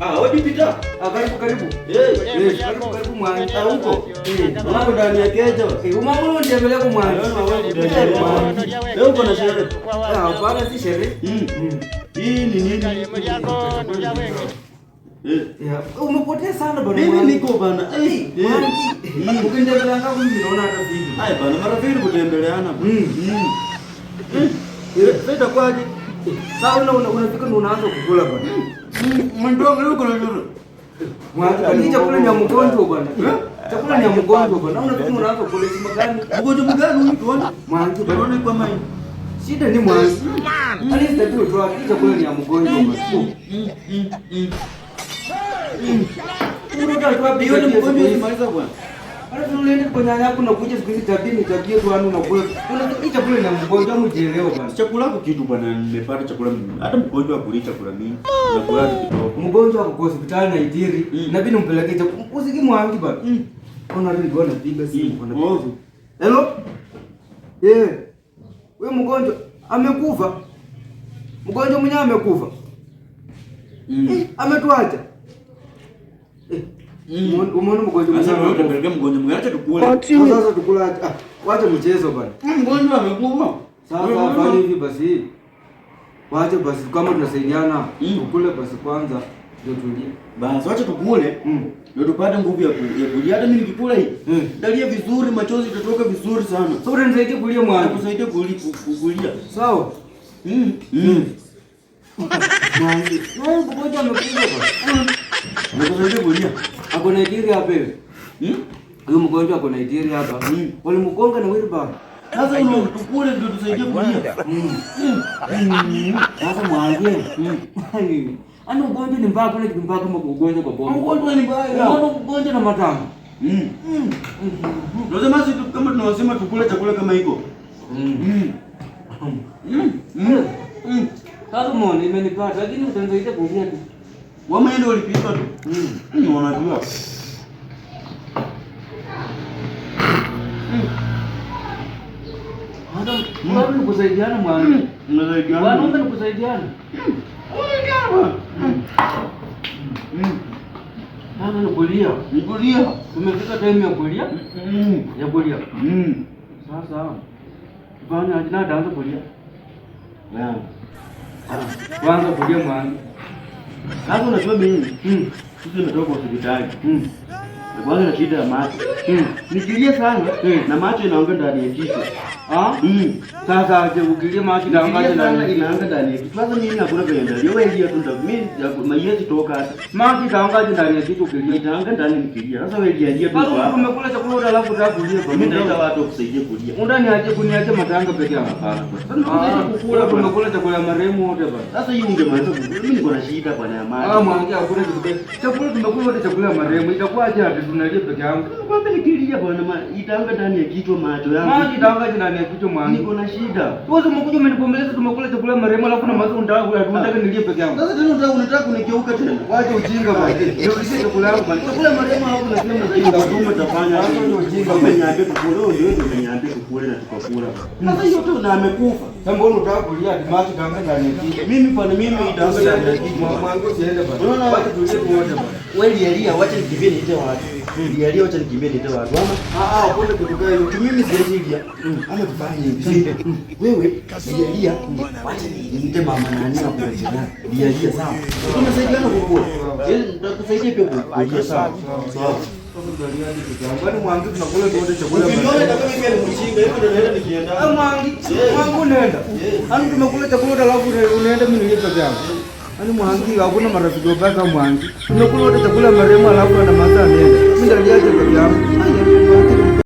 Ah, hodi Peter. Ah, karibu karibu. Eh, Eh, karibu karibu mwangi. Ah, uko? Eh, Mambo ndani ya keja. Eh, umangulu nitembelea kwa mwangi. Eh, mwangi. Leo uko na sherehe. Ah, hapana si sherehe. Hii ni nini? Eh. Yeah. Umepotea sana bwana. Mimi Mwangi. niko bana. Eh. Eh. Mwangi. Ukitembelea kama mimi naona hata vipi. Hai bana, marafiki kutembeleana. Eh, Sasa itakuwaje? Sasa unafika na unaanza kukula bwana. Mdomo leo kuna nini? Mwangi, hii chakula ni ya mgonjwa bwana. Chakula ni ya mgonjwa bwana. Unafika unaanza kukula sima gani? Mgonjwa mgani huyu tuone? Mwangi bwana. Tuone kwa mai. Shida ni mwangi. Alisi tatizo tu hii chakula ni ya mgonjwa bwana. Unataka tu Hiyo ni mgonjwa usimaliza bwana. Alafu unaenda kwa nyanya yako unakuja siku hizi tabia ni tabia tu anu unakula. Unataka chakula ni ya mgonjwa mjielewe bwana. Chakula yako kitu bwana, nimepata chakula mimi. Hata mgonjwa akuli chakula mingi. Chakula kidogo. Mgonjwa ako kwa hospitali na Itiri, inabidi umpeleke chakula. Usiki mwangi bwana. Ona leo ndio anapiga simu, anapiga Oh. simu. Hello? Eh. Wewe mgonjwa amekufa. Mgonjwa mwenyewe amekufa. Eh, ametuacha. Eh. Umeona mgonjwa Sasa mwenyewe wewe amekufa. utapelekea mgonjwa mwingine, acha tukule. Sasa tukula ah, wacha mchezo bwana. Mgonjwa amekufa. Sasa fanya hivi basi. Wacha basi kama tunasaidiana, tukule basi kwanza ndio tulie. Basi wacha tukule. Ndio tupate nguvu ya ya kulia. Hata mimi nikikula hii, ndalia vizuri, machozi itatoka vizuri sana. Sasa utanisaidia kulia mwangu. Nakusaidia kulia. Sawa? Mwangi. Wewe mgonjwa amekufa bwana. Nakusaidia kulia. Ako Nigeria hapa hivi. Huyu mgonjwa ako Nigeria hapa. Walimgonga na wheelbarrow. Sasa una tukule ndio tusaidie kulia. Sasa mwangi. Ani ugonjwa ni mbaya, kuna kitu mbaya kama ugonjwa kwa bongo. Ugonjwa ni mbaya. Unaona ugonjwa na matanga. Unasema sisi kama tunasema tukule chakula kama hiko. Sasa muone imenipata lakini utanisaidia kulia tu. Wewe mwenyewe ulipika tu. Unajua. Hata wewe ni kusaidiana mwanangu. Unasaidiana. Wanaume ni kusaidiana. Unasaidiana. Sasa ni kulia. Ni kulia. Tumefika time ya kulia. Ya kulia. Sasa bana ajina daanza kulia. Yeah. Kwanza kulia mwanangu. Sasa unajua mimi. Sisi tumetoka hospitali. Kwanza na shida ya macho. Nikilia sana na macho inaanga ndani ya kichwa. Ah? Sasa aje ukilia macho inaanga Nikilia sana ndani. inaanga ndani ya kichwa. Sasa mimi hakuna vile ndani. Wewe ndio tu ndio mimi maiezi toka hata. Macho itaanga ndani ya kichwa ukilia. Itaanga ndani nikilia. Sasa wewe lia tu Sasa hapa. umekula chakula alafu unataka kulia kwa Mimi nitaita watu kusaidia kulia. Undani aje kuniache matanga peke yangu. Hapana. Sasa ndio kukula Ah, bwana. tumekula chakula marehemu wote bwana. Sasa hii ungemaliza kukula. Mimi niko na shida bwana ya macho. Ah, mwangi hakuna kitu gani. Chakula tumekula wote chakula marehemu. Itakuwa aje ati tunalia peke yangu? Kwamba nikilia bwana itaanga ndani ya kichwa macho yangu. Maji itaanga ndani ya kichwa mwangi. Niko na shida. Wewe umekuja umenipombeleza tumekula chakula marehemu alafu na mazo unataka unataka nilie peke yangu. Sasa tena unataka kunigeuka tena. Wacha ujinga bwana. Nirudishie chakula yangu bwana. Chakula marehemu alafu nasema Ujinga utafanya. Wacha ujinga. Umeniambia tukule, wewe ndio umeniambia tukule na tukakula. Sasa hiyo tu na amekufa. Sasa mbona unataka kulia ati macho itaanga ndani ya kichwa? Mimi bwana mimi itaanga ndani ya kichwa. Mwangu usiende bwana. Unaona Wacha tulie wote bwana. Wewe lia, wacha nikimbie niite watu. Lia, wacha nikimbie niite watu. Ama Ah ah, pole kutoka hiyo. tu mimi siwezi lia. Ama tufanye hivi. Wewe lia, wacha niite mama nani hapo jirani. Lia lia sawa. Tumesaidiana kukula. Yeye nitakusaidia pia kulia sawa. Sawa. Kwani mwangi tunakula tu wote chakula. Ukiniona itakuwa mimi ni mshinga, hivyo ndio naenda nikienda. Ah, mwangi, mwangi unaenda. Ani tumekula chakula alafu unaenda mimi nilie peke yangu. Ani mwangi hakuna marafiki wabaya kama mwangi. Tumekula wote chakula marehemu alafu ana masaa anaenda. Mimi ndaliaje peke yangu.